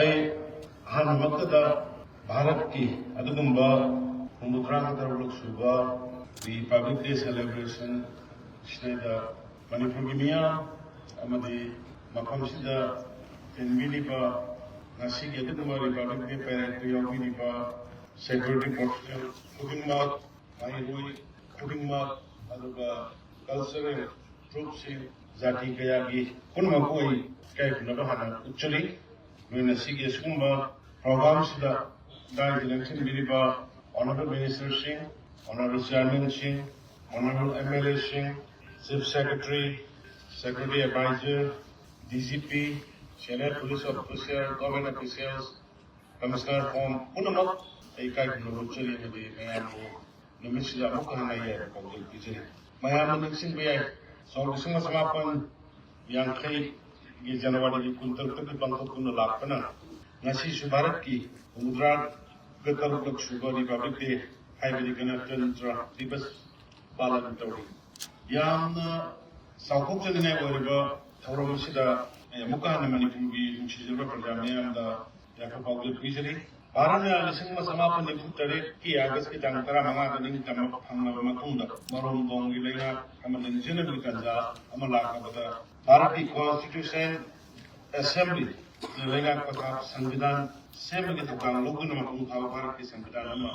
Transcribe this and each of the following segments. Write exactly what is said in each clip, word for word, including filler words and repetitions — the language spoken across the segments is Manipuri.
ꯑꯩ ꯑꯍꯥꯟꯕꯃꯛꯇꯗ ꯚꯥꯔꯠꯀꯤ ꯑꯗꯨꯒꯨꯝꯕ ꯍꯨꯝꯐꯨꯇꯔꯥꯒ ꯇꯔꯨꯛꯂꯛ ꯁꯨꯕ Republic Day celebration ꯁꯤꯗꯩꯗ ꯃꯅꯤꯄꯨꯔꯒꯤ ꯃꯤꯌꯥꯝ ꯑꯃꯗꯤ ꯃꯐꯝꯁꯤꯗ ꯇꯤꯟꯕꯤꯔꯤꯕ, ꯉꯁꯤꯒꯤ ꯑꯗꯨꯒꯨꯝꯕ Republic Day parade ꯇ ꯌꯥꯎꯕꯤꯔꯤꯕ security personnel ꯈꯨꯗꯤꯡꯃꯛ, ꯃꯍꯩꯔꯣꯏ ꯈꯨꯗꯤꯡꯃꯛ, ꯑꯗꯨꯒ cultural group ꯁꯤꯡ, ꯖꯥꯇꯤ ꯀꯌꯥꯒꯤ ꯄꯨꯝꯅꯃꯛꯄꯨ ꯑꯩ ꯏꯀꯥꯏ ꯈꯨꯝꯅꯕ ꯍꯥꯟꯅ ꯎꯠꯆꯔꯤ꯫ ꯂꯣꯏꯅ ꯁꯤꯒꯤ ꯑꯁꯤꯒꯨꯝꯕ program ꯁꯤꯗ ꯗꯥꯏꯗ ꯂꯦꯡꯁꯤꯟꯕꯤꯔꯤꯕ Honourable Minister ꯁꯤꯡ, Honourable Chairman ꯁꯤꯡ, Honourable M L A ꯁꯤꯡ, Chief Secretary, Security Advisor, D G P, Senior Police Officer, Government Officials, Commissioner form ꯄꯨꯝꯅꯃꯛ ꯑꯩ ꯏꯀꯥꯏ ꯈꯨꯝꯅꯕ ꯎꯠꯆꯔꯤ ꯑꯃꯗꯤ ꯃꯌꯥꯝꯕꯨ ꯅꯨꯃꯤꯠꯁꯤꯗ ꯑꯃꯨꯛꯀ ꯍꯟꯅ ꯌꯥꯏꯐ ꯄꯥꯎꯖꯦꯜ ꯄꯤꯖꯔꯤ꯫ ꯃꯌꯥꯝꯅ ꯅꯤꯡꯁꯤꯡꯕ ꯌꯥꯏ, ꯁꯣꯛ ꯂꯤꯁꯤꯡ ꯑꯃ ꯆꯃꯥꯄꯟ ꯌꯥꯡꯈꯩꯒꯤ ꯖꯅꯋꯥꯔꯤꯒꯤ ꯀꯨꯟꯇꯔꯨꯛꯇꯒꯤ ꯄꯥꯡꯊꯣꯛꯇꯨꯅ ꯂꯥꯛꯄꯅ ꯉꯁꯤꯁꯨ ꯚꯥꯔꯠꯀꯤ ꯍꯨꯝꯐꯨꯇꯔꯥꯒ ꯇꯔꯨꯛꯂꯛ ꯁꯨꯕ Republic Day ꯍꯥꯏꯕꯗꯤ ꯒꯅꯇꯟꯇ꯭ꯔ ꯗꯤꯕꯁ ꯄꯥꯂꯟ ꯇꯧꯔꯤ꯫ ꯌꯥꯝꯅ ꯆꯥꯎꯊꯣꯛꯆꯅꯤꯡꯉꯥꯏ ꯑꯣꯏꯔꯤꯕ ꯊꯧꯔꯝ ꯑꯁꯤꯗ ꯑꯩ ꯑꯃꯨꯛꯀ ꯍꯟꯅ ꯃꯅꯤꯄꯨꯔꯒꯤ ꯅꯨꯡꯁꯤꯖꯔꯕ ꯄ꯭ꯔꯖꯥ ꯃꯤꯌꯥꯝꯗ ꯌꯥꯏꯐ ꯄꯥꯎꯖꯦꯜ ꯄꯤꯖꯔꯤ꯫ ꯚꯥꯔꯠꯅ ꯂꯤꯁꯤꯡ ꯑꯃ ꯆꯃꯥꯄꯟ ꯅꯤꯐꯨ ꯇꯔꯦꯠꯀꯤ ꯑꯥꯒꯁꯀꯤ ꯇꯥꯡ ꯇꯔꯥꯃꯉꯥꯗ ꯅꯤꯡꯇꯝꯕ ꯐꯪꯂꯕ ꯃꯇꯨꯡꯗ ꯃꯔꯣꯝꯗꯣꯝꯒꯤ ꯂꯩꯉꯥꯛ ꯑꯃ ꯂꯤꯡꯖꯅꯕꯒꯤ ꯇꯥꯟꯖꯥ ꯑꯃ ꯂꯥꯛꯂꯕꯗ ꯚꯥꯔꯠꯀꯤ Constituent Assembly ꯅ ꯂꯩꯉꯥꯛ ꯄꯊꯥꯞ ꯁꯪꯕꯤꯙꯥꯟ ꯁꯦꯝꯕꯒꯤ ꯊꯧꯗꯥꯡ ꯂꯧꯗꯨꯅ ꯃꯄꯨꯡ ꯐꯥꯕ ꯚꯥꯔꯠꯀꯤ ꯁꯪꯕꯤꯙꯥꯟ ꯑꯃ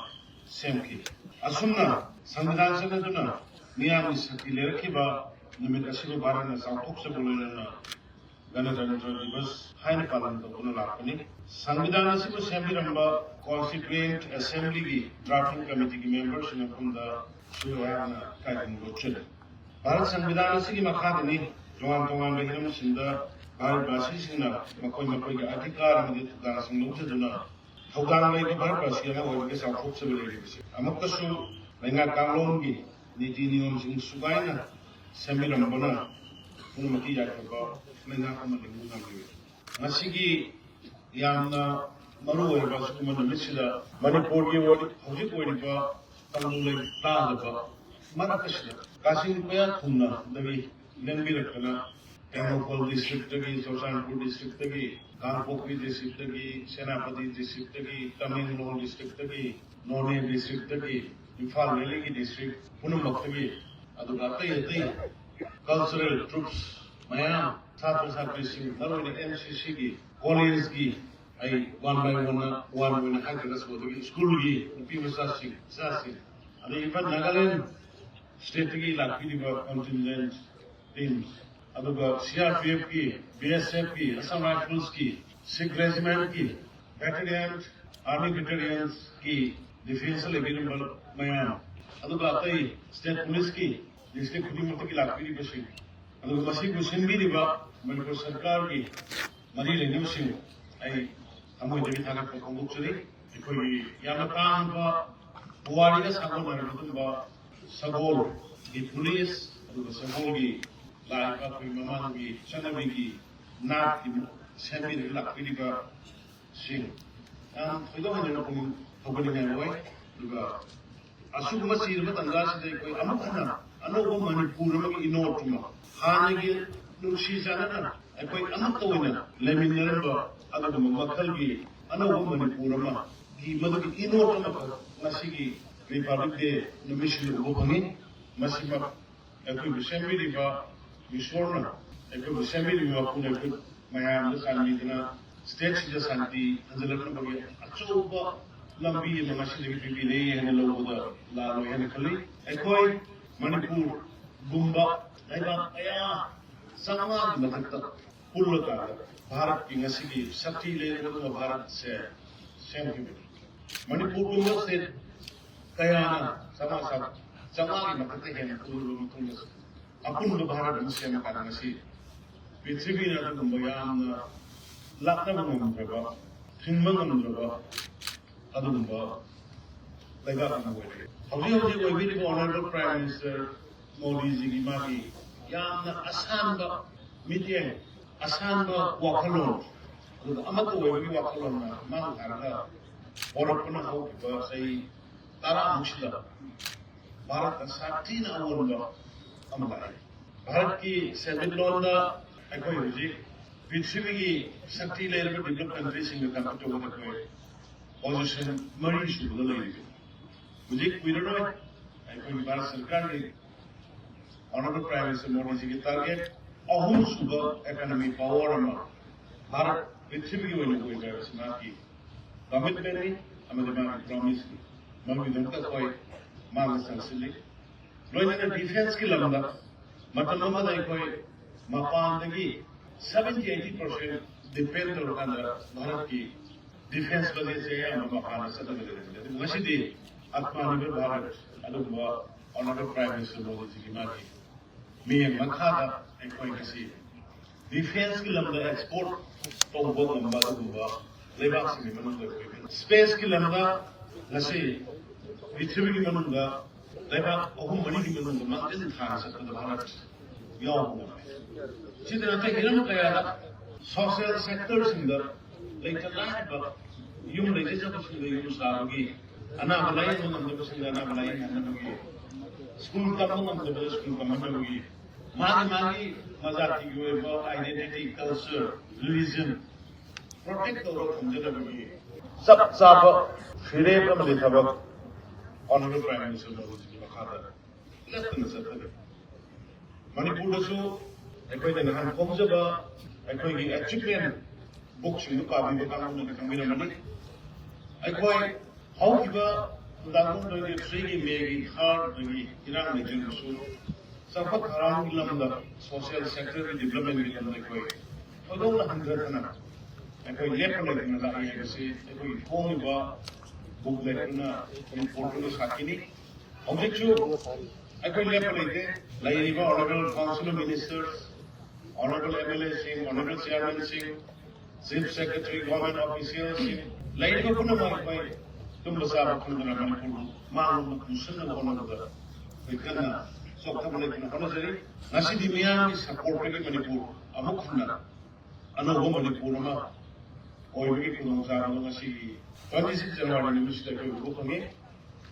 ꯁꯦꯝꯈꯤ꯫ ꯑꯁꯨꯝꯅ ꯁꯪꯕꯤꯙꯥꯟ ꯁꯦꯝꯅꯗꯨꯅ ꯃꯤꯌꯥꯝꯒꯤ ꯁꯛꯇꯤ ꯂꯩꯔꯛꯈꯤꯕ ꯅꯨꯃꯤꯠ ꯑꯁꯤꯕꯨ ꯚꯥꯔꯠꯅ ꯆꯥꯎꯊꯣꯛꯆꯕ ꯂꯣꯏꯅꯅ ꯒꯅꯇꯟꯇ꯭ꯔ ꯗꯤꯕꯁ ꯍꯥꯏꯅ ꯄꯥꯂꯟ ꯇꯧꯗꯨꯅ ꯂꯥꯛꯄꯅꯤ꯫ ꯁꯪꯕꯤꯙꯥꯟ ꯑꯁꯤꯕꯨ ꯁꯦꯝꯕꯤꯔꯝꯕ Constituent Assembly ꯒꯤ drafting committee ꯒꯤ member ꯁꯤꯡ ꯃꯐꯝꯗ ꯁꯨ ꯑꯩꯍꯥꯛꯅ ꯏꯀꯥꯏ ꯈꯨꯝꯅꯕ ꯎꯠꯆꯔꯤ꯫ ꯚꯥꯔꯠ ꯁꯪꯕꯤꯙꯥꯟ ꯑꯁꯤꯒꯤ ꯃꯈꯥꯗꯅꯤ ꯇꯣꯉꯥꯟ ꯇꯣꯉꯥꯟꯕ ꯍꯤꯔꯝꯁꯤꯡꯗ ꯚꯥꯔꯠꯕꯥꯁꯤꯁꯤꯡꯅ ꯃꯈꯣꯏ ꯃꯈꯣꯏꯒꯤ ꯑꯙꯤꯀꯥꯔ ꯑꯃꯗꯤ ꯊꯧꯗꯥꯡꯁꯤꯡ ꯂꯧꯖꯗꯨꯅ ꯊꯧꯗꯥꯡ ꯂꯩꯕ ꯚꯥꯔꯠꯕꯥꯁꯤ ꯑꯃ ꯑꯣꯏꯕꯒꯤ ꯆꯥꯎꯊꯣꯛꯆꯕ ꯂꯩꯔꯤꯕꯁꯤ꯫ ꯑꯃꯨꯛꯀꯁꯨ ꯂꯩꯉꯥꯛ ꯀꯥꯡꯂꯣꯟꯒꯤ ꯅꯤꯇꯤ ꯅꯤꯌꯣꯝꯁꯤꯡ ꯁꯨꯒꯥꯏꯅ ꯁꯦꯝꯕꯤꯔꯝꯕꯅ ꯄꯨꯝꯅꯃꯛꯀꯤ ꯌꯥꯏꯐꯕ ꯂꯩꯉꯥꯛ ꯑꯃ ꯂꯤꯡꯕ ꯉꯝꯂꯤꯕꯅꯤ꯫ ꯉꯁꯤꯒꯤ ꯌꯥꯝꯅ ꯃꯔꯨ ꯑꯣꯏꯔꯕ ꯑꯁꯤꯒꯨꯝꯕ ꯅꯨꯃꯤꯠꯁꯤꯗ ꯃꯅꯤꯄꯨꯔꯒꯤ ꯑꯣꯏ-, ꯍꯧꯖꯤꯛ ꯑꯣꯏꯔꯤꯕ ꯇꯪꯗꯨ ꯂꯩꯇꯥꯗꯕ ꯃꯔꯛ ꯑꯁꯤꯗ ꯀꯥꯆꯤꯟ ꯀꯣꯌꯥ ꯊꯨꯡꯅꯗꯒꯤ ꯂꯦꯡꯕꯤꯔꯛꯇꯅ ꯇꯦꯡꯅꯧꯄꯜ ꯗꯤꯁꯇ꯭ꯔꯤꯛꯇꯒꯤ, ꯆꯨꯔꯆꯥꯟꯄꯨꯔ ꯗꯤꯁꯇ꯭ꯔꯤꯛꯇꯒꯤ, ꯀꯥꯡꯄꯣꯛꯄꯤ ꯗꯤꯁꯇ꯭ꯔꯤꯛꯇꯒꯤ, ꯁꯦꯅꯥꯄꯇꯤ ꯗꯤꯁꯇ꯭ꯔꯤꯛꯇꯒꯤ, ꯇꯃꯦꯡꯂꯣꯡ ꯗꯤꯁꯇ꯭ꯔꯤꯛꯇꯒꯤ, ꯅꯣꯅꯦ ꯗꯤꯁꯇ꯭ꯔꯤꯛꯇꯒꯤ, ꯏꯝꯐꯥꯜ ꯚꯦꯂꯤꯒꯤ ꯗꯤꯁꯇ꯭ꯔꯤꯛ ꯄꯨꯝꯅꯃꯛꯇꯒꯤ, ꯑꯗꯨꯒ ꯑꯇꯩ ꯑꯇꯩ ꯀꯜꯆꯔꯦꯜ ꯇ꯭ꯔꯨꯞꯁ ꯃꯌꯥꯝ, ꯁꯥꯇ꯭ꯔ ꯁꯥꯇ꯭ꯔꯤꯁꯤꯡ, ꯃꯔꯨꯑꯣꯏꯅ ꯑꯦꯟ ꯁꯤ ꯁꯤꯒꯤ, ꯀꯣꯂꯦꯖꯀꯤ, ꯑꯩ ꯋꯥꯟ ꯕꯥꯏ ꯋꯥꯟ ꯋꯥꯟ ꯑꯣꯏꯅ ꯍꯥꯏꯗ꯭ꯔꯒꯁꯨ, ꯑꯗꯒꯤ ꯁ꯭ꯀꯨꯜꯒꯤ ꯅꯨꯄꯤ ꯃꯆꯥꯁꯤꯡ, ꯏꯆꯥꯁꯤꯡ, ꯑꯗꯒꯤ ꯏꯝꯐꯥꯜ ꯅꯥꯒꯥꯂꯦꯟ ꯁ꯭ꯇꯦꯠꯇꯒꯤ ꯂꯥꯛꯄꯤꯔꯤꯕ ꯀꯟꯇꯤꯟꯖꯦꯟꯠ ꯇꯤꯝ, ꯑꯗꯨꯒ ꯁꯤ ꯑꯥꯔ ꯄꯤ ꯑꯦꯐꯀꯤ, ꯕꯤ ꯑꯦꯁ ꯑꯦꯐꯀꯤ, ꯑꯁꯥꯝ ꯔꯥꯏꯐꯜꯁꯀꯤ, ꯁꯤꯈ ꯔꯦꯖꯤꯃꯦꯟꯠꯀꯤ, ꯚꯦꯇꯔꯤꯌꯟ, ꯑꯥꯔꯃꯤ ꯚꯦꯇꯔꯤꯌꯟꯁꯀꯤ, ꯗꯤꯐꯦꯟꯁꯇ ꯂꯩꯕꯤꯔꯝꯕ ꯃꯌꯥꯝ, ꯑꯗꯨꯒ ꯑꯇꯩ ꯁ꯭ꯇꯦꯠ ꯄꯨꯂꯤꯁꯀꯤ, ꯗꯤꯁꯇ꯭ꯔꯤꯛ ꯈꯨꯗꯤꯡꯃꯛꯇꯒꯤ ꯂꯥꯛꯄꯤꯔꯤꯕꯁꯤꯡ, ꯑꯗꯨꯒ ꯃꯁꯤꯕꯨ ꯁꯤꯟꯕꯤꯔꯤꯕ ꯃꯅꯤꯄꯨꯔ ꯁꯔꯀꯥꯔꯒꯤ ꯃꯔꯤ ꯂꯩꯅꯕꯁꯤꯡ, ꯑꯩ ꯊꯃꯣꯏꯗꯒꯤ ꯊꯥꯒꯠꯄ ꯐꯣꯡꯗꯣꯛꯆꯔꯤ꯫ ꯑꯩꯈꯣꯏꯒꯤ ꯌꯥꯝꯅ ꯇꯥꯡꯕ ꯄꯨꯋꯥꯔꯤꯒ ꯁꯥꯒꯣꯟꯅꯔꯕ ꯑꯗꯨꯒꯨꯝꯕ ꯁꯒꯣꯜꯒꯤ ꯄꯨꯂꯤꯁ, ꯑꯗꯨꯒ ꯁꯒꯣꯜꯒꯤ ꯂꯥꯛꯏꯕ ꯑꯩꯈꯣꯏ ꯃꯃꯥꯡꯒꯤ ꯆꯠꯅꯕꯤꯒꯤ ꯅꯥꯠꯀꯤ ꯁꯦꯝꯕꯤꯔꯒ ꯂꯥꯛꯄꯤꯔꯤꯕꯁꯤꯡ, ꯌꯥꯝ ꯊꯣꯏꯗꯣꯛ ꯍꯦꯟꯗꯣꯛꯅ ꯄꯨꯛꯅꯤꯡ ꯊꯧꯒꯠꯅꯤꯡꯉꯥꯏ ꯑꯣꯏ꯫ ꯑꯗꯨꯒ ꯑꯁꯤꯒꯨꯝꯕ ꯆꯤꯔꯕ ꯇꯥꯟꯖꯥꯁꯤꯗ ꯑꯩꯈꯣꯏ ꯑꯃꯨꯛ ꯍꯟꯅ ꯑꯅꯧꯕ ꯃꯅꯤꯄꯨꯔ ꯑꯃꯒꯤ ꯏꯅꯣꯠ ꯑꯃ, ꯍꯥꯟꯅꯒꯤ ꯅꯨꯡꯁꯤ ꯆꯥꯟꯅꯅ ꯑꯩꯈꯣꯏ ꯑꯃꯠꯇ ꯑꯣꯏꯅ ꯂꯩꯃꯤꯟꯅꯔꯝꯕ ꯑꯗꯨꯒꯨꯝꯕ ꯃꯈꯜꯒꯤ ꯑꯅꯧꯕ ꯃꯅꯤꯄꯨꯔ ꯑꯃꯒꯤ ꯃꯗꯨꯒꯤ ꯏꯅꯣꯠ ꯑꯃꯈꯛ ꯉꯁꯤꯒꯤ ꯔꯤꯄꯕ꯭ꯂꯤꯛ ꯗꯦ ꯅꯨꯃꯤꯠꯁꯤꯗ ꯎꯕ ꯐꯪꯉꯤ꯫ ꯃꯁꯤꯃꯛ ꯑꯩꯈꯣꯏꯕꯨ ꯁꯦꯝꯕꯤꯔꯤꯕ ꯏꯁꯣꯔꯅ ꯑꯩꯈꯣꯏꯕꯨ ꯁꯦꯝꯕꯤꯔꯤꯕ ꯃꯄꯨꯅ ꯑꯩꯈꯣꯏ ꯃꯌꯥꯝꯗ ꯆꯥꯟꯕꯤꯗꯨꯅ ꯁ꯭ꯇꯦꯠꯁꯤꯗ ꯁꯥꯟꯇꯤ ꯍꯟꯖꯤꯜꯂꯛꯅꯕꯒꯤ ꯑꯆꯧꯕ ꯂꯝꯕꯤ ꯑꯃ ꯉꯁꯤꯗꯒꯤ ꯄꯤꯕꯤꯔꯦ ꯍꯥꯏꯅ ꯂꯧꯕꯗ ꯂꯥꯜꯂꯣꯏ ꯍꯥꯏꯅ ꯈꯜꯂꯤ꯫ ꯑꯩꯈꯣꯏ ꯃꯅꯤꯄꯨꯔꯒꯨꯝꯕ ꯂꯩꯕꯥꯛ ꯀꯌꯥ ꯆꯥꯝꯃꯉꯥꯒꯤ ꯃꯊꯛꯇ ꯄꯨꯜꯂꯀꯥꯟꯗ ꯚꯥꯔꯠꯀꯤ ꯉꯁꯤꯒꯤ ꯁꯛꯇꯤ ꯂꯩꯔꯕ ꯚꯥꯔꯠꯁꯦ ꯁꯦꯝꯈꯤꯕꯅꯤ꯫ ꯃꯅꯤꯄꯨꯔꯒꯨꯝꯕ ꯁ꯭ꯇꯦꯠ ꯀꯌꯥꯅ ꯆꯥꯝꯃꯉꯥ, ꯆꯥꯝꯃꯉꯥꯒꯤ ꯃꯊꯛꯇ ꯍꯦꯟꯅ ꯄꯨꯜꯂꯕ ꯃꯇꯨꯡꯗ ꯑꯄꯨꯟꯕ ꯚꯥꯔꯠ ꯑꯃ ꯁꯦꯝꯃꯀꯥꯟꯗ ꯉꯁꯤ ꯄ꯭ꯔꯤꯊꯤꯕꯤꯅ ꯑꯗꯨꯒꯨꯝꯕ ꯌꯥꯝꯅ ꯂꯥꯛꯅꯕ ꯉꯝꯗ꯭ꯔꯕ, ꯊꯤꯡꯕ ꯉꯝꯗ꯭ꯔꯕ ꯑꯗꯨꯒꯨꯝꯕ ꯂꯩꯕꯥꯛ ꯑꯃ ꯑꯣꯏꯔꯦ꯫ ꯍꯧꯖꯤꯛ ꯍꯧꯖꯤꯛ ꯑꯣꯏꯕꯤꯔꯤꯕ ꯑꯣꯅꯔꯦꯕꯜ ꯄ꯭ꯔꯥꯏꯝ ꯃꯤꯅꯤꯁꯇꯔ ꯃꯣꯗꯤꯖꯤꯒꯤ ꯃꯥꯒꯤ ꯌꯥꯝꯅ ꯑꯁꯥꯟꯕ ꯃꯤꯠꯌꯦꯡ, ꯑꯁꯥꯟꯕ ꯋꯥꯈꯜꯂꯣꯟ, ꯑꯗꯨꯒ ꯑꯃꯠꯇ ꯑꯣꯏꯕꯒꯤ ꯋꯥꯈꯜꯂꯣꯟꯅ ꯃꯥꯡ ꯊꯥꯔꯒ ꯍꯧꯔꯛꯄꯅ ꯍꯧꯈꯤꯕ ꯆꯍꯤ ꯇꯔꯥꯃꯨꯛꯁꯤꯗ ꯚꯥꯔꯠꯇ ꯁꯥꯊꯤꯅ ꯑꯑꯣꯟꯕ ꯑꯃ ꯂꯥꯛꯑꯦ꯫ ꯚꯥꯔꯠꯀꯤ ꯁꯦꯟꯃꯤꯠꯂꯣꯟꯗ ꯑꯩꯈꯣꯏ ꯍꯧꯖꯤꯛ ꯄ꯭ꯔꯤꯊꯤꯕꯤꯒꯤ ꯁꯛꯇꯤ ꯂꯩꯔꯕ developed countryꯁꯤꯡꯒ compete ꯇꯧꯕꯗ ꯑꯩꯈꯣꯏ position ꯃꯔꯤ ꯁꯨꯕꯗ ꯂꯩꯔꯤꯕꯅꯤ꯫ ꯍꯧꯖꯤꯛ ꯀꯨꯏꯔꯔꯣꯏ ꯑꯩꯈꯣꯏꯒꯤ ꯚꯥꯔꯠ ꯁꯔꯀꯥꯔꯒꯤ Honorable Prime Minister ꯃꯣꯗꯤꯖꯤꯒꯤ target ꯑꯍꯨꯝ ꯁꯨꯕ economy power ꯑꯃ ꯚꯥꯔꯠ ꯄ꯭ꯔꯤꯊꯤꯕꯤꯒꯤ ꯑꯣꯏꯅ ꯑꯣꯏꯕ ꯍꯥꯏꯕꯁꯤ ꯃꯍꯥꯛꯀꯤ commitmentꯅꯤ ꯑꯃꯗꯤ ꯃꯥꯒꯤ promiseꯅꯤ꯫ ꯃꯗꯨꯒꯤꯗꯃꯛꯇ ꯑꯩꯈꯣꯏ ꯃꯥꯡꯗ ꯆꯪꯁꯤꯜꯂꯤ꯫ ꯂꯣꯏꯅꯅ defenceꯀꯤ ꯂꯝꯗ ꯃꯇꯝ ꯑꯃꯗ ꯑꯩꯈꯣꯏ ꯃꯄꯥꯟꯗꯒꯤ seventy eighty percent depend ꯇꯧꯔꯀꯥꯟꯗ ꯚꯥꯔꯠꯀꯤ defence budgetꯁꯦ ꯑꯌꯥꯝꯕ ꯃꯄꯥꯟꯗ ꯆꯠꯂꯒ ꯂꯩꯔꯝꯕꯅꯤ꯫ ꯑꯗꯨꯕꯨ ꯉꯁꯤꯗꯤ Atmanirbhar Bharat ꯑꯗꯨꯒꯨꯝꯕ Honorable Prime Minister ꯃꯣꯗꯤꯖꯤꯒꯤ ꯃꯥꯒꯤ ꯃꯤꯠꯌꯦꯡ ꯃꯈꯥꯗ ꯑꯩꯈꯣꯏ ꯉꯁꯤ defenceꯀꯤ ꯂꯝꯗ export ꯇꯧꯕ ꯉꯝꯕ ꯑꯗꯨꯒꯨꯝꯕ ꯂꯩꯕꯥꯛꯁꯤꯡꯒꯤ ꯃꯅꯨꯡꯗ ꯑꯩꯈꯣꯏ spaceꯀꯤ ꯂꯝꯗ ꯉꯁꯤ ꯄ꯭ꯔꯤꯊꯤꯕꯤꯒꯤ ꯃꯅꯨꯡꯗ ꯂꯩꯕꯥꯛ ꯑꯍꯨꯝ ꯃꯔꯤꯒꯤ ꯃꯅꯨꯡꯗ ꯃꯥꯡꯖꯤꯜ ꯊꯥꯅ ꯆꯠꯄꯗ ꯚꯥꯔꯠ ꯌꯥꯎꯕ ꯉꯝꯃꯦ꯫ ꯁꯤꯗ ꯅꯠꯇꯦ, ꯍꯤꯔꯝ ꯀꯌꯥꯗ social sectorꯁꯤꯡꯗ ꯂꯩꯇ ꯂꯥꯏꯔꯕ ꯌꯨꯝ ꯂꯩꯖꯗꯕꯁꯤꯡꯗ ꯌꯨꯝ ꯁꯥꯕꯒꯤ, ꯑꯅꯥꯕ ꯂꯥꯏꯌꯦꯡꯕ ꯉꯝꯗꯕꯁꯤꯡꯗ ꯑꯅꯥꯕ ꯂꯥꯏꯌꯦꯡꯍꯟꯅꯕꯒꯤ, school ꯇꯝꯕ ꯉꯝꯗꯕꯗ school ꯇꯝꯍꯟꯅꯕꯒꯤ, ꯃꯥꯒꯤ ꯃꯥꯒꯤ ꯃꯖꯥꯇꯤꯒꯤ ꯑꯣꯏꯕ identity, culture, religion protect ꯇꯧꯔꯒ ꯊꯝꯖꯅꯕꯒꯤ ꯆꯞ ꯆꯥꯕ ꯐꯤꯔꯦꯞ ꯑꯃꯗꯤ ꯊꯕꯛ Honorable Prime Minister ꯃꯣꯗꯤꯒꯤ ꯃꯈꯥꯗ ꯂꯦꯞꯇꯅ ꯆꯠꯊꯔꯤ꯫ ꯃꯅꯤꯄꯨꯔꯗꯁꯨ ꯑꯩꯈꯣꯏꯅ ꯅꯍꯥꯟ ꯐꯣꯡꯖꯕ ꯑꯩꯈꯣꯏꯒꯤ achievement bookꯁꯤꯡꯗꯨ ꯄꯥꯕꯤꯕ ꯀꯥꯡꯕꯨꯅꯗꯤ ꯈꯪꯕꯤꯔꯝꯃꯅꯤ꯫ ꯑꯩꯈꯣꯏ ꯍꯧꯈꯤꯕ two thousand twenty-threeꯒꯤ Mayꯒꯤ thirdꯗꯒꯤ ꯏꯔꯥꯡ ꯂꯩꯖꯔꯕꯁꯨ ꯆꯥꯎꯈꯠ ꯊꯧꯔꯥꯡꯒꯤ ꯂꯝꯗ, social sectorꯒꯤ developmentꯀꯤ ꯂꯝꯗ ꯑꯩꯈꯣꯏ ꯊꯣꯏꯗꯣꯛꯅ ꯍꯟꯊꯗꯅ ꯑꯩꯈꯣꯏ ꯂꯦꯞꯄ ꯂꯩꯇꯅ ꯂꯥꯛꯏ ꯍꯥꯏꯕꯁꯤ ꯑꯩꯈꯣꯏꯒꯤ ꯐꯣꯡꯂꯤꯕ bookletꯇꯨꯅ, reportꯇꯨꯅ ꯁꯥꯈꯤꯅꯤ꯫ ꯍꯧꯖꯤꯛꯁꯨ ꯑꯩꯈꯣꯏ ꯂꯦꯞꯄ ꯂꯩꯇꯦ꯫ ꯂꯩꯔꯤꯕ Honorable Council of Ministers, Honorable MLAꯁꯤꯡ, Honorable Chairmanꯁꯤꯡ, Chief Secretary, Government officialꯁꯤꯡ, ꯂꯩꯔꯤꯕ ꯄꯨꯝꯅꯃꯛ ꯑꯩꯈꯣꯏ ꯇꯨꯝꯕ ꯆꯥꯕ ꯈꯪꯗꯅ ꯃꯅꯤꯄꯨꯔꯕꯨ ꯃꯥꯡꯂꯣꯝꯗ ꯄꯨꯁꯤꯟꯅꯕ ꯍꯣꯠꯅꯕꯗ ꯑꯩꯈꯣꯏ ꯀꯟꯅ ꯆꯣꯛꯊꯕ ꯂꯩꯇꯅ ꯍꯣꯠꯅꯖꯔꯤ꯫ ꯉꯁꯤꯗꯤ ꯃꯤꯌꯥꯝꯒꯤ supportꯇꯒꯤ ꯃꯅꯤꯄꯨꯔ ꯑꯃꯨꯛ ꯍꯟꯅ ꯑꯅꯧꯕ ꯃꯅꯤꯄꯨꯔ ꯑꯃ ꯑꯣꯏꯕꯒꯤ ꯈꯨꯗꯣꯡꯆꯥꯕ ꯑꯗꯨ ꯉꯁꯤꯒꯤ twenty six January ꯅꯨꯃꯤꯠꯁꯤꯗ ꯑꯩꯈꯣꯏ ꯎꯕ ꯐꯪꯉꯤ꯫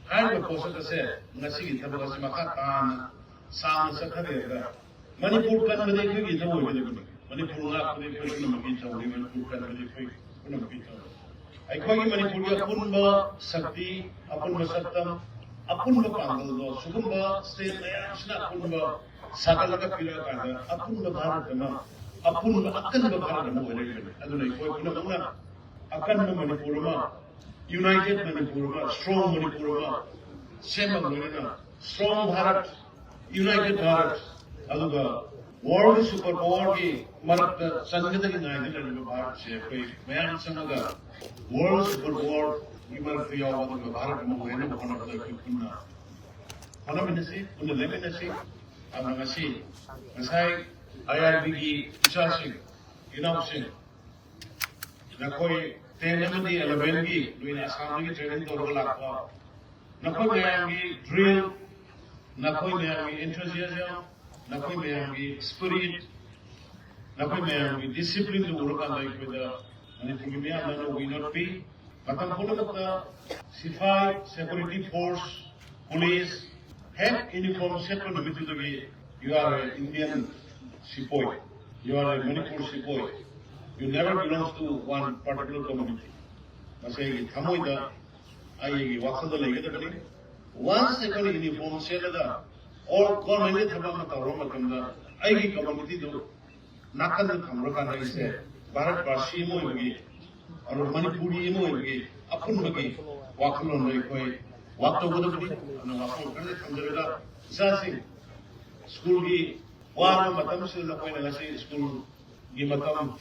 ꯍꯥꯏꯔꯤꯕ ꯄꯣꯠꯁꯛ ꯑꯁꯦ ꯉꯁꯤꯒꯤ ꯊꯕꯛ ꯑꯁꯤ ꯃꯈꯥ ꯇꯥꯅ ꯁꯥꯡꯅ ꯆꯠꯊꯔꯦꯗ ꯃꯅꯤꯄꯨꯔ ꯀꯟꯕꯗꯤ ꯑꯩꯈꯣꯏꯒꯤ ꯏꯊꯧ ꯑꯣꯏꯒꯗꯕꯅꯤ꯫ ꯃꯅꯤꯄꯨꯔ ꯉꯥꯛꯄꯗꯤ ꯑꯩꯈꯣꯏ ꯄꯨꯝꯅꯃꯛꯀꯤ ꯏꯊꯧꯅꯤ꯫ ꯃꯅꯤꯄꯨꯔ ꯀꯟꯕꯗꯤ ꯑꯩꯈꯣꯏ ꯄꯨꯝꯅꯃꯛꯀꯤ ꯏꯊꯧꯅꯤ꯫ ꯑꯩꯈꯣꯏꯒꯤ ꯃꯅꯤꯄꯨꯔꯒꯤ ꯑꯄꯨꯟꯕ ꯁꯛꯇꯤ, ꯑꯄꯨꯟꯕ ꯁꯛꯇꯝ, ꯑꯄꯨꯟꯕ ꯄꯥꯡꯒꯜꯗꯣ ꯁꯤꯒꯨꯝꯕ ꯁ꯭ꯇꯦꯠ ꯃꯌꯥꯝꯁꯤꯅ ꯑꯄꯨꯟꯕ ꯁꯥꯒꯠꯂꯒ ꯄꯤꯔꯛꯑꯀꯥꯟꯗ ꯑꯄꯨꯟꯕ ꯚꯥꯔꯠ ꯑꯃ, ꯑꯄꯨꯟꯕ ꯑꯀꯟꯕ ꯚꯥꯔꯠ ꯑꯃ ꯑꯣꯏꯔꯛꯀꯅꯤ꯫ ꯑꯗꯨꯅ ꯑꯩꯈꯣꯏ ꯄꯨꯝꯅꯃꯛꯅ ꯑꯀꯟꯕ ꯃꯅꯤꯄꯨꯔ ꯑꯃ, ꯌꯨꯅꯥꯏꯇꯦꯠ ꯃꯅꯤꯄꯨꯔ ꯑꯃ, ꯁ꯭ꯇꯔꯣꯡ ꯃꯅꯤꯄꯨꯔ ꯑꯃ ꯁꯦꯝꯕ ꯂꯣꯏꯅꯅ ꯁ꯭ꯇꯔꯣꯡ ꯚꯥꯔꯠ, ꯌꯨꯅꯥꯏꯇꯦꯠ ꯚꯥꯔꯠ, ꯑꯗꯨꯒ ꯋꯥꯔꯜ ꯁꯨꯄꯔ ꯄꯥꯋꯔꯒꯤ ꯃꯔꯛꯇ ꯆꯟꯒꯗꯒꯤ ꯉꯥꯏꯗꯨꯅ ꯂꯩꯔꯤꯕ ꯚꯥꯔꯠꯁꯦ ꯑꯩꯈꯣꯏ ꯃꯌꯥꯝ ꯆꯪꯉꯒ ꯋꯥꯔꯜ ꯁꯨꯄꯔ ꯄꯥꯋꯔꯒꯤ ꯃꯔꯛꯇ ꯌꯥꯎꯕ ꯑꯗꯨꯒꯨꯝꯕ ꯚꯥꯔꯠ ꯑꯃ ꯑꯣꯏꯍꯟꯅꯕ ꯍꯣꯠꯅꯕꯗ ꯑꯩꯈꯣꯏ ꯄꯨꯟꯅ ꯍꯣꯠꯅꯃꯤꯟꯅꯁꯤ, ꯄꯨꯟꯅ ꯂꯦꯞꯃꯤꯟꯅꯁꯤ꯫ ꯑꯗꯨꯅ ꯉꯁꯤ, ꯉꯁꯥꯏ ꯑꯥꯏ ꯑꯥꯔ ꯕꯤꯒꯤ ꯏꯆꯥꯁꯤꯡ, ꯏꯅꯥꯎꯁꯤꯡ, ꯅꯈꯣꯏ ꯇꯦꯟ ꯑꯃꯗꯤ ꯑꯦꯂꯚꯦꯟꯒꯤ ꯅꯣꯏꯅ ꯑꯁꯥꯝꯗꯒꯤ ꯇ꯭ꯔꯦꯅꯤꯡ ꯇꯧꯔꯒ ꯂꯥꯛꯄ, ꯅꯈꯣꯏ ꯃꯌꯥꯝꯒꯤ ꯗ꯭ꯔꯤꯜ, ꯅꯈꯣꯏ ꯃꯌꯥꯝꯒꯤ enthusiasm, ꯅꯈꯣꯏ ꯃꯌꯥꯝꯒꯤ spirit, ꯅꯈꯣꯏ ꯃꯌꯥꯝꯒꯤ ꯗꯤꯁꯤꯄ꯭ꯂꯤꯟꯗꯨ ꯎꯔꯀꯥꯟꯗ ꯑꯩꯈꯣꯏꯗ ꯃꯅꯤꯄꯨꯔꯒꯤ ꯃꯤꯌꯥꯝꯅ ꯅꯣꯛꯄꯤ ꯅꯣꯠꯄꯤ꯫ ꯃꯇꯝ ꯄꯨꯝꯅꯃꯛꯇ ꯁꯤꯐꯥꯏ, ꯁꯦꯀ꯭ꯌꯨꯔꯤꯇꯤ ꯐꯣꯔꯁ, ꯄꯨꯂꯤꯁ, ꯍꯦꯛ ꯌꯨꯅꯤꯐꯣꯔꯝ ꯁꯦꯠꯄ ꯅꯨꯃꯤꯠꯇꯨꯗꯒꯤ you are a Indian sepoy, you are a Manipur sepoy, you never belongs to one particular community꯫ ꯃꯁꯤ ꯑꯩꯒꯤ ꯊꯃꯣꯏꯗ, ꯑꯩꯒꯤ ꯋꯥꯈꯜꯗ ꯂꯩꯒꯗꯕꯅꯤ꯫ Once ꯑꯩꯈꯣꯏꯅ ꯌꯨꯅꯤꯐꯣꯔꯝ ꯁꯦꯠꯂꯒ ꯑꯣꯔ ꯒꯣꯔꯃꯦꯟꯒꯤ ꯊꯕꯛ ꯑꯃ ꯇꯧꯔꯕ ꯃꯇꯝꯗ ꯑꯩꯒꯤ ꯀꯝꯃ꯭ꯌꯨꯅꯤꯇꯤꯗꯨ ꯅꯥꯀꯟꯗ ꯊꯝꯈ꯭ꯔꯀꯥꯟꯗ ꯑꯩꯁꯦ ꯚꯥꯔꯠ ꯚꯥꯁꯤ ꯑꯃ ꯑꯣꯏꯕꯒꯤ, ꯑꯗꯨꯒ ꯃꯅꯤꯄꯨꯔꯤ ꯑꯃ ꯑꯣꯏꯕꯒꯤ ꯑꯄꯨꯟꯕꯒꯤ ꯋꯥꯈꯜꯂꯣꯟꯗ ꯑꯩꯈꯣꯏ ꯋꯥꯛ ꯇꯧꯒꯗꯕꯅꯤ꯫ ꯑꯗꯨꯅ ꯋꯥꯐꯝ ꯈꯔꯗꯤ ꯊꯝꯖꯔꯒ ꯏꯆꯥꯁꯤꯡ ꯁ꯭ꯀꯨꯜꯒꯤ ꯋꯥꯔꯕ ꯃꯇꯝꯁꯤꯗ ꯅꯈꯣꯏꯅ ꯉꯁꯤ ꯁ꯭ꯀꯨꯜꯒꯤ ꯃꯇꯝ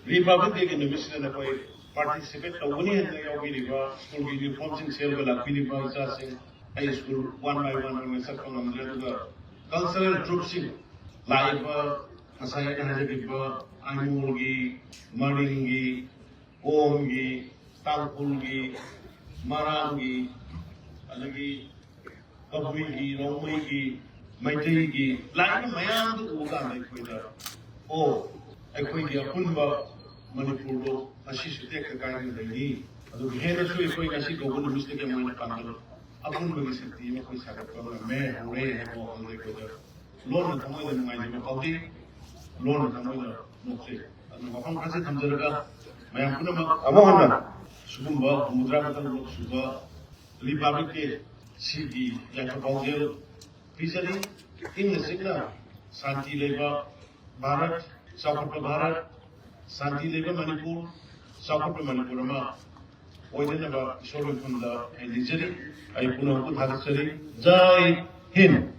ꯔꯤꯄꯕ꯭ꯂꯤꯛ ꯗꯦꯒꯤ ꯅꯨꯃꯤꯠꯁꯤꯗ ꯅꯈꯣꯏ ꯄꯥꯔꯇꯤꯁꯤꯄꯦꯠ ꯇꯧꯒꯅꯤ ꯍꯥꯏꯅ ꯌꯥꯎꯕꯤꯔꯤꯕ ꯁ꯭ꯀꯨꯜꯒꯤ ꯌꯨꯅꯤꯐꯣꯔꯝꯁꯤꯡ ꯁꯦꯠꯂꯒ ꯂꯥꯛꯄꯤꯔꯤꯕ ꯏꯆꯥꯁꯤꯡ, ꯑꯩ ꯁ꯭ꯀꯨꯜ ꯋꯥꯟ ꯕꯥꯏ ꯋꯥꯟ ꯑꯣꯏꯅ ꯆꯠꯄ ꯉꯝꯗ꯭ꯔꯦ꯫ ꯑꯗꯨꯒ ꯀꯜꯆꯔꯦꯜ ꯇ꯭ꯔꯨꯞꯁꯤꯡ ꯂꯥꯛꯏꯕ ꯉꯁꯥꯏ ꯑꯩꯅ ꯍꯥꯏꯖꯈꯤꯕ ꯑꯥꯏꯃꯣꯜꯒꯤ, ꯃꯔꯤꯡꯒꯤ, ꯀꯣꯝꯒꯤ, ꯇꯥꯡꯈꯨꯜꯒꯤ, ꯃꯔꯥꯝꯒꯤ, ꯑꯗꯒꯤ ꯀꯕꯨꯏꯒꯤ, ꯔꯣꯡꯃꯩꯒꯤ, ꯃꯩꯇꯩꯒꯤ ꯂꯥꯛꯏꯕ ꯃꯌꯥꯝꯗꯨ ꯎꯕ ꯀꯥꯟꯗ ꯑꯩꯈꯣꯏꯗ, ꯑꯣ, ꯑꯩꯈꯣꯏꯒꯤ ꯑꯄꯨꯟꯕ ꯃꯅꯤꯄꯨꯔꯗꯣ ꯉꯁꯤꯁꯨ ꯇꯦꯛꯇ ꯀꯥꯏꯗꯅ ꯂꯩꯔꯤ꯫ ꯑꯗꯨꯒ ꯍꯦꯟꯅꯁꯨ ꯑꯩꯈꯣꯏ ꯉꯁꯤ ꯀꯧꯕ ꯅꯨꯃꯤꯠꯁꯤꯗꯒꯤ ꯑꯃ ꯑꯣꯏꯅ ꯄꯥꯡꯒꯜ ꯑꯄꯨꯟꯕꯒꯤ ꯁꯛꯇꯤ ꯑꯃ ꯑꯩꯈꯣꯏ ꯁꯥꯒꯠꯄ ꯉꯝꯃꯦ, ꯍꯧꯔꯦ ꯍꯥꯏꯕ ꯋꯥꯈꯜꯗ ꯑꯩꯈꯣꯏꯗ ꯂꯣꯟꯅ ꯊꯃꯣꯏꯗ ꯅꯨꯡꯉꯥꯏꯖꯕ ꯐꯥꯎꯖꯩ, ꯂꯣꯟꯅ ꯊꯃꯣꯏꯗ ꯅꯣꯛꯆꯩ꯫ ꯑꯗꯨꯅ ꯋꯥꯐꯝ ꯈꯔꯁꯦ ꯊꯝꯖꯔꯒ ꯃꯌꯥꯝ ꯄꯨꯝꯅꯃꯛ ꯑꯃꯨꯛ ꯍꯟꯅ ꯁꯤꯒꯨꯝꯕ ꯍꯨꯝꯐꯨꯇꯔꯥ ꯃꯊꯪ ꯁꯨꯕ ꯔꯤꯄꯕ꯭ꯂꯤꯛ ꯗꯦ ꯁꯤꯒꯤ ꯌꯥꯏꯐ ꯄꯥꯎꯖꯦꯜ ꯄꯤꯖꯔꯤ꯫ ꯏꯪꯅ ꯆꯤꯛꯅ ꯁꯥꯟꯇꯤ ꯂꯩꯕ ꯚꯥꯔꯠ, ꯆꯥꯎꯈꯠꯄ ꯚꯥꯔꯠ, ꯁꯥꯟꯇꯤ ꯂꯩꯕ ꯃꯅꯤꯄꯨꯔ, ꯆꯥꯎꯈꯠꯄ ꯃꯅꯤꯄꯨꯔ ꯑꯃ ꯑꯣꯏꯗꯅꯕ ꯏꯁꯣꯔ ꯃꯐꯝꯗ ꯑꯩ ꯅꯤꯖꯔꯤ꯫ ꯑꯩ ꯄꯨꯝꯅꯃꯛꯄꯨ ꯊꯥꯒꯠꯆꯔꯤ꯫ ꯖꯥꯏ ꯍꯤꯟ꯫